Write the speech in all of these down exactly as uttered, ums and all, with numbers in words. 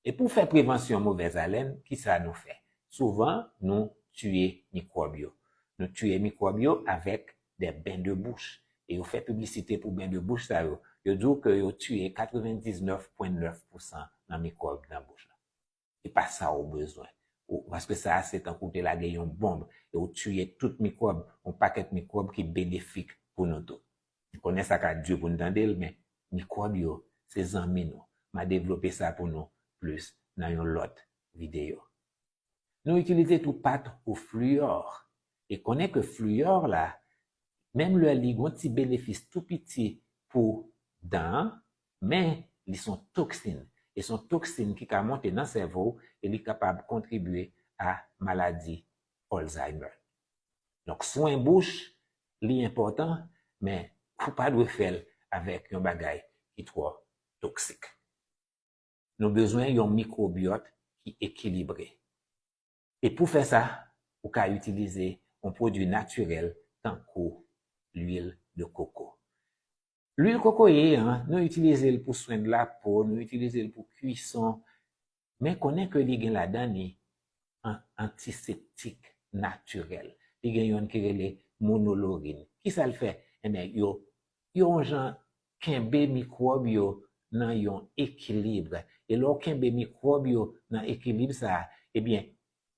E pou fè prevansyon movèz alèn, ki sa nou fè? Souvan, nou tiye mikwòb yo. Nou tiye mikwòb yo avèk de ben de bouch. E yo fè piblisite pou ben de bouch sa yo. Yo di w ke yo tiye katrevendiznèf pwen nèf pousan nan mikwòb nan bouch la. E pa sa ou bezwen. Ou, paske sa a se tankou w te lage yon bonb. E ou tiye tout mikwòb, yon pakèt mikwòb ki benefik pou nou tou. M konnen sa ka di pou n tande l, men mikwòb yo se zanmi nou. M a devlope sa pou nou plis nan yon lòt videyo. Nou itilize tou pat ou fliyò. E konnen ke fliyò la, menm lè li gon ti benefis tou piti pou dan an, men li son toksin. E son toksin ki ka monte nan sèvo w e li kapab kontribye a maladi Alzheimer. Donk, swen bouch, li enpòtan, men ou pa dwe fè l avèk yon bagay ki twò toksik. Nou bezwen yon mikwobiyòt ki ekilibre. E pou fè sa, ou ka itilize yon pwodui natirèl tankou lwil de koko. Lwil kokoye an, nou itilize l pou swen de lapo, nou itilize l pou kwison, men konnen ke li gen ladan li an-, antiseptik natirèl. Li gen yonn ki rele monolorin. Kisa l fè? Enben, yo, yo yon jan kenbe mikwòb yo nan yon ekilib. E lè w kenbe mikwòb yo nan ekilib sa a, ebyen,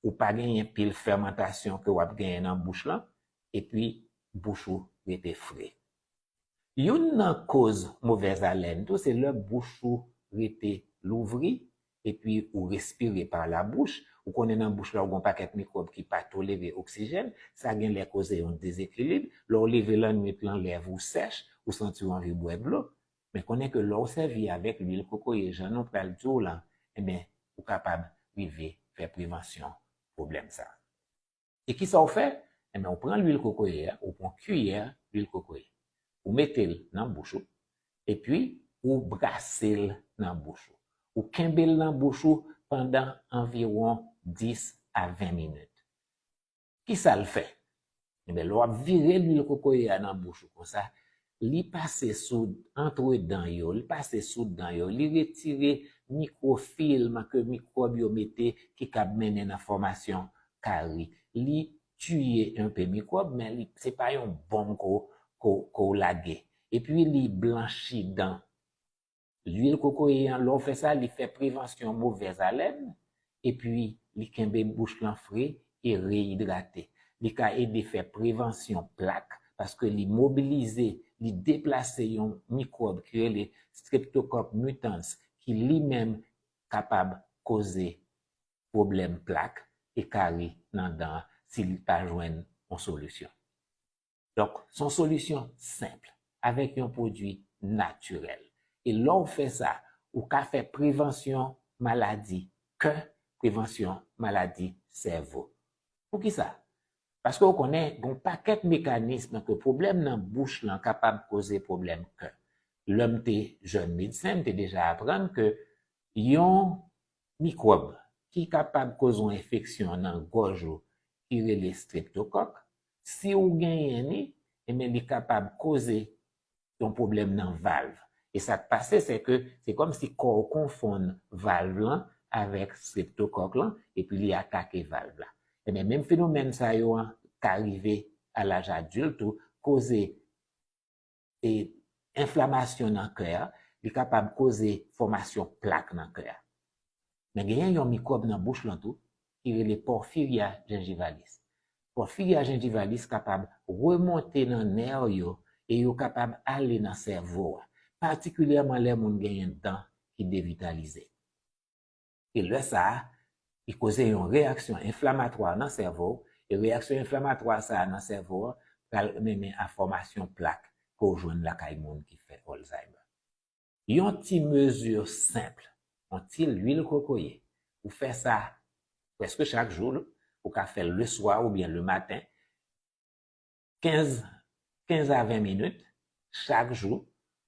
ou pa genyen pil fèmantasyon ke w ap genyen nan bouch lan, epi bouch ou rete fre. Youn nan koz movèz alèn tou, se lè bouch ou rete louvri, epi ou respire pa labouch. Ou konnen nan bouch la, ou gen yon pakèt mikwòb ki pa tolere oksijèn. Sa gen lè koze yon dezekilib. Lè w leve lannwit lan, lèv ou sèch, ou santi w anvi bwè dlo. Men konnen ke lè w sèvi avèk lwil kokoye, jan nou pral di w lan, enben, ou kapab rive fè prevansyon pwoblèm sa a. E kisa w fè? Enben, ou pran lwil kokoye a, ou pran kiyè lwil kokoye. Ou mete l nan bouch ou, epi ou brase l nan bouch ou. Ou kenbe l nan bouch ou pandan anviwon dis a ven minit. Kisa l fè? Enben, lè w ap vire lwil kokoye a nan bouch ou konsa, li pase sou antredan yo, li pase sou dan yo, li retire mikwofilm ke mikwòb yo mete ki kab mennen nan fòmasyon kari. Li tiye enpe mikwòb, men li, se pa yon bonm ke w, ke w, ke w lage. Epi li blanchi dan. Lwil kokoye an, lè w fè sa, li fè prevansyon movèz alèn, epi li kenbe bouch lan fre e reyidrate. Li ka ede fè prevansyon plak, paske li mobilize, li deplase yon mikwòb ki rele Streptococcus mutans, ki li menm kapab koze pwoblèm plak e kari nan dan an si li pa jwenn yon solisyon. Donk, se yon solisyon senp, avèk yon pwodui natirèl. E lè w fè sa, ou ka fè prevansyon maladi kè, prevansyon maladi sèvo. Poukisa? Paske w konnen, gen yon pakèt mekanis ke pwoblèm nan bouch lan kapab koze pwoblèm kè. Lè m te jèn medsen, m te deja aprann ke yon mikwòb ki kapab koze yon enfeksyon nan gòj ou ki rele streptokòk, si w genyen li, enben, li kapab koze yon pwoblèm nan valv. E sa k pase, se ke se kòmsi kò w konfonn valv lan avèk streptokòk lan, epi li atake valv la. Enben, menm fenomèn sa yo an ka rive a laj adilt tou, koze e enflamasyon nan kè a, li kapab koze fòmasyon plak nan kè a. Men genyen yon mikwòb nan bouch lan tou, ki rele Porphyria gingivalis. Porphyria gingivalis kapab remonte nan nè yo e yo kapab ale nan sèvo a, patikilyèman lè moun genyen dan ki devitalize. E lè sa a, li koze yon reyaksyon enflamatwa nan sèvo, e reyaksyon enflamatwa sa a nan sèvo a pral mennen a fòmasyon plak ke w jwenn lakay moun ki fè Alzheimer. Yon ti mezi senp, yon ti lwil kokoye, ou fè sa prèske chak jou, ou ka fè l leswa oubyen lematen, kenz, kenz a ven minit chak jou,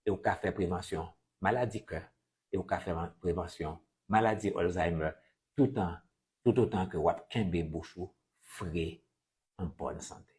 e ou ka fè prevansyon maladi kè, e ou ka fè prevansyon maladi Alzheimer, toutan, toutotan ke w ap kenbe bouch ou fre, an bòn sante.